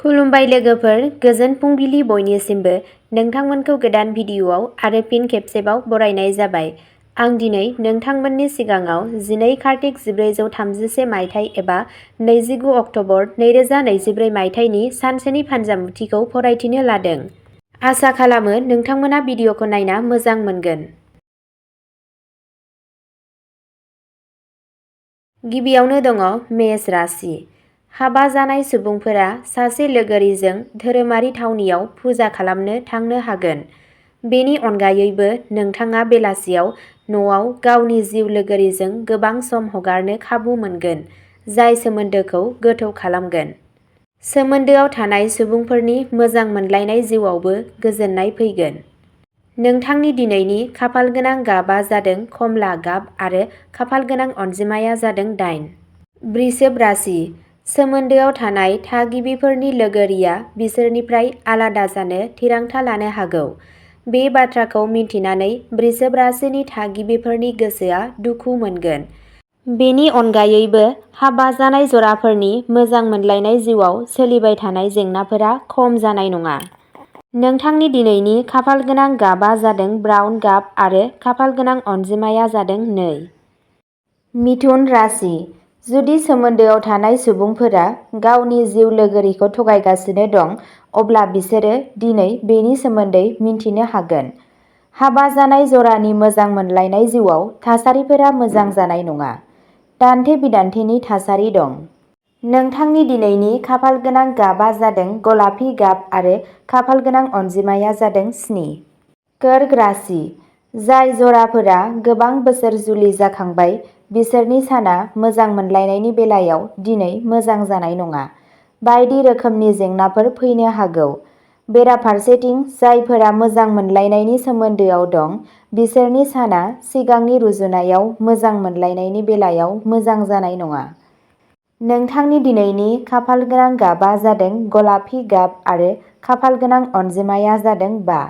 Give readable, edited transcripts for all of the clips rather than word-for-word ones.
खुलुमबाय लोगोफोर, गोजोन फुंबिलि बयनिसिमबो। नोंथांमोनखौ गोदान भिडिअ'आव आरो फिन खेबसेबाव बरायनाय जाबाय। आं दिनै नोंथांमोननि सिगाङाव 12 कार्तिक 1431 मायथाइ एबा 29 अक्ट'बर 2024 मायथाइनि सानसेनि फानजामुथिखौ फरायथिनो लादों। आसा खालामो नोंथांमोना भिडिअ'खौ नायना मोजां मोनगोन। गिबियावनो दङ मेष राशि। हाबा जानाय सुबुंफोरा सासे लोगोरिजों धोरोमारि थावनियाव फुजा खालामनो थांनो हागोन। बेनि अनगायैबो नोंथाङा बेलासियाव न'आव गावनि जिउ लोगोरिजों गोबां सम हगारनो खाबु मोनगोन, जाय सोमोन्दोखौ गोथौ खालामगोन। सोमोन्दोआव थानाय सुबुंफोरनि मोजां मोनलायनाय जिउआवबो गोजोननाय फैगोन। नोंथांनि दिनैनि खाफालगोनां गाबआ जादों कमला गाब आरो खाफालगोनां अनजिमाया जादों 8। वृषभ राशि। सोमोन्दोआव थानाय थागिबिफोरनि लोगोरिया बिसोरनिफ्राय आलादा जानो थिरांथा लानो हागौ। बे बाथ्राखौ मिन्थिनानै वृषभ राशिनि थागिबिफोरनि गोसोआ दुखु मोनगोन। बेनि अनगायैबो हाबा जानाय जराफोरनि मोजां मोनलायनाय जिउआव सोलिबाय थानाय जेंनाफोरा खम जानाय नङा। नोंथांनि दिनैनि खाफालगोनां गाबआ जादों ब्राउन गाब आरो खाफालगोनां अनजिमाया जादों 2। मिथुन राशि। जुदि सोमोन्दोआव थानाय सुबुंफोरा गावनि जिउ लोगोरिखौ थगायगासिनो दं, अब्ला बिसोरो दिनै बेनि सोमोन्दै मिन्थिनो हागोन। हाबा जानाय जरानि मोजां मोनलायनाय जिउआव थासारिफोरा मोजां जानाय नङा। दान्थे-बिदान्थेनि थासारि दं। नोंथांनि दिनैनि खाफालगोनां गाबआ जादों गलापि गाब आरो खाफालगोनां अनजिमाया जादों 7। कर्क राशि। जाय जराफोरा गोबां बोसोर जुलि जाखांबाय, बिसोरनि साना मोजां मोनलायनायनि बेलायाव दिनै मोजां जानाय नङा। बायदि रोखोमनि जेंनाफोर फैनो हागौ। बेराफारसेथिं जायफोरा मोजां मोनलायनायनि सोमोन्दोआव दं, बिसोरनि साना सिगांनि रुजुनायाव मोजां मोनलायनायनि बेलायाव मोजां जानाय नङा। नोंथांनि दिनैनि खाफालगोनां गाबआ जादों गलापि गाब आरो खाफालगोनां अनजिमाया जादों 5।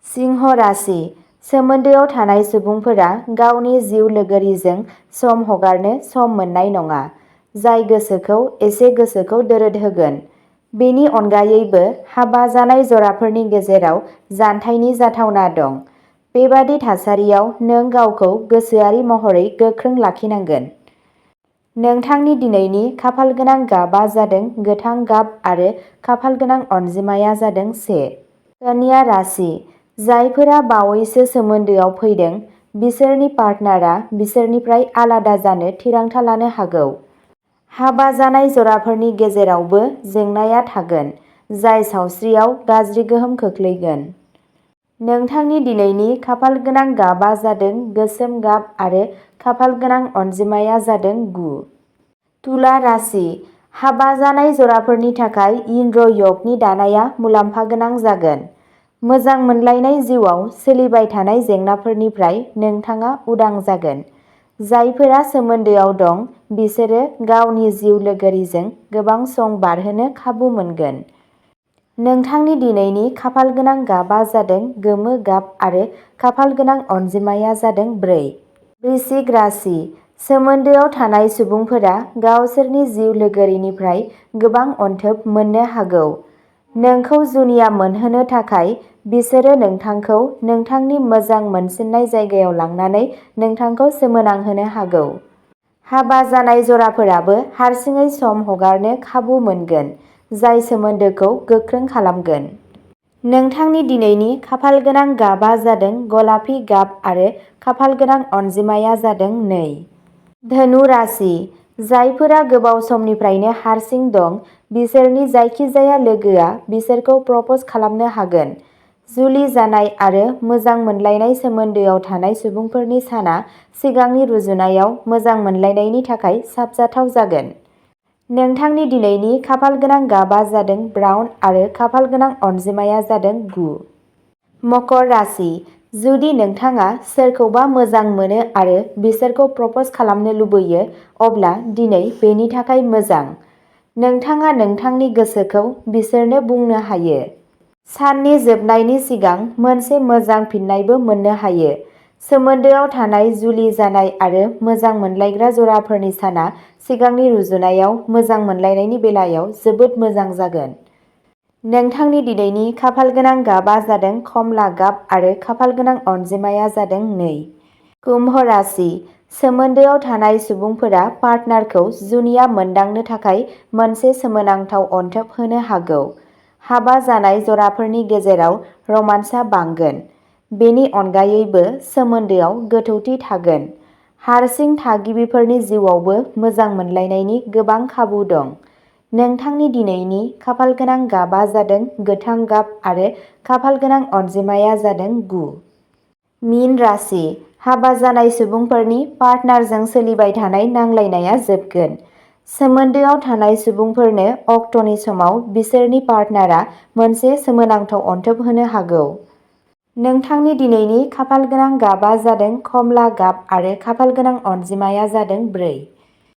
सिंह राशि। सोमोन्दोआव थानाय सुबुंफोरा गावनि जिउ लोगोरिजों सम हगारनो सम मोननाय नङा, जाय गोसोखौ दोरद होगोन। बेनि अनगायैबो हाबा जानाय जराफोरनि गेजेराव जानथायनि जाथावना दं। बेबादि थासारियाव नों गावखौ गोसोआरि महरै गोख्रों लाखिनांगोन। नोंथांनि दिनैनि खाफालगोनां गाबआ जादों गोथां गाब आरो खाफालगोनां अनजिमाया जादों 1। कन्या राशि। जायफोरा बावैसो सोमोन्दोआव फैदों, बिसोरनि पार्टनारआ बिसोरनिफ्राय आलादा जानो थिरांथा लानो हागौ। हाबा जानाय जराफोरनि गेजेरावबो जेंनाया थागोन, जाय सावस्रियाव गाज्रि गोहोम खोख्लैगोन। नोंथांनि दिनैनि खाफालगोनां गाबआ जादों गोसोम गाब आरो खाफालगोनां अनजिमाया जादों 9। तुला राशि। हाबा जानाय जराफोरनि थाखाय इन्द्र य'गनि दानाया मुलाम्फा गोनां जागोन। मोजां मोनलायनाय जिउआव सोलिबाय थानाय जेंनाफोरनिफ्राय नोंथाङा उदां जागोन। जायफोरा सोमोन्दोआव दं, बिसोरो गावनि जिउ लोगोरिजों गोबां सम बारहोनो खाबु मोनगोन। नोंथांनि दिनैनि खाफालगोनां गाबआ जादों गोमो गाब आरो खाफालगोनां अनजिमाया जादों 4। वृश्चिक राशि। सोमोन्दोआव थानाय सुबुंफोरा गावसोरनि जिउ लोगोरिनिफ्राय गोबां अनथोब मोननो हागौ। नोंखौ जुनिया मोनहोनो थाखाय बिसोरो नोंथांखौ नोंथांनि मोजां मोनसिननाय जायगायाव लांनानै नोंथांखौ सोमोनांहोनो हागौ। हाबा जानाय जराफोराबो हारसिङै सम हगारनो खाबु मोनगोन, जाय सोमोन्दोखौ गोख्रों खालामगोन। नोंथांनि दिनैनि खाफालगोनां गाबआ जादों गलापि गाब आरो खाफालगोनां अनजिमाया जादों 2। धनु राशि। जायफोरा गोबाव समनिफ्रायनो हारसिं दं, बिसोरनि जायखिजाया लोगोआ बिसोरखौ प्रप'ज खालामनो हागोन। जुलि जानाय आरो मोजां मोनलायनाय सोमोन्दोआव थानाय सुबुंफोरनि साना सिगांनि रुजुनायाव मोजां मोनलायनायनि थाखाय साबजाथाव जागोन। नोंथांनि दिनैनि खाफालगोनां गाबआ जादों ब्राउन आरो खाफालगोनां अनजिमाया जादों 9। मकर राशि। जुदि नोंथाङा सोरखौबा मोजां मोनो आरो बिसोरखौ प्रप'ज खालामनो लुबैयो, अब्ला दिनै बेनि थाखाय मोजां। नोंथाङा नोंथांनि गोसोखौ बिसोरनो बुंनो हायो। साननि जोबनायनि सिगां मोनसे मोजां फिननायबो मोननो हायो। सोमोन्दोआव थानाय जुलि जानाय आरो मोजां मोनलायग्रा जराफोरनि साना सिगांनि रुजुनायाव मोजां मोनलायनायनि बेलायाव जोबोद मोजां जागोन। नोंथांनि दिनैनि खाफालगोनां गाबआ जादों कमला गाब आरो खाफालगोनां अनजिमाया जादों 2। कुम्भ राशि। सोमोन्दोआव थानाय सुबुंफोरा पार्टनारखौ जुनिया मोनदांनो थाखाय मोनसे सोमोनांथाव अनथोब होनो हागौ। हाबा जानाय जराफोरनि गेजेराव रमान्सआ बांगोन। बेनि अनगायैबो सोमोन्दोआव गोथौथि थागोन। हारसिं थागिबिफोरनि जिउआवबो मोजां मोनलायनायनि गोबां खाबु दं। नोंथांनि दिनैनि खाफालगोनां गाबआ जादों गोथां गाब आरो खाफालगोनां अनजिमाया जादों 9। मीन राशि। हाबा जानाय सुबुंफोरनि पार्टनारजों सोलिबाय थानाय नांलायनाया जोबगोन। सोमोन्दोआव थानाय सुबुंफोरनो अक्ट'नि समाव बिसोरनि पार्टनारआ मोनसे सोमोनांथाव अनथोब होनो हागौ। नोंथांनि दिनैनि खाफालगोनां गाबआ जादों कमला गाब आरो खाफालगोनां अनजिमाया जादों 4।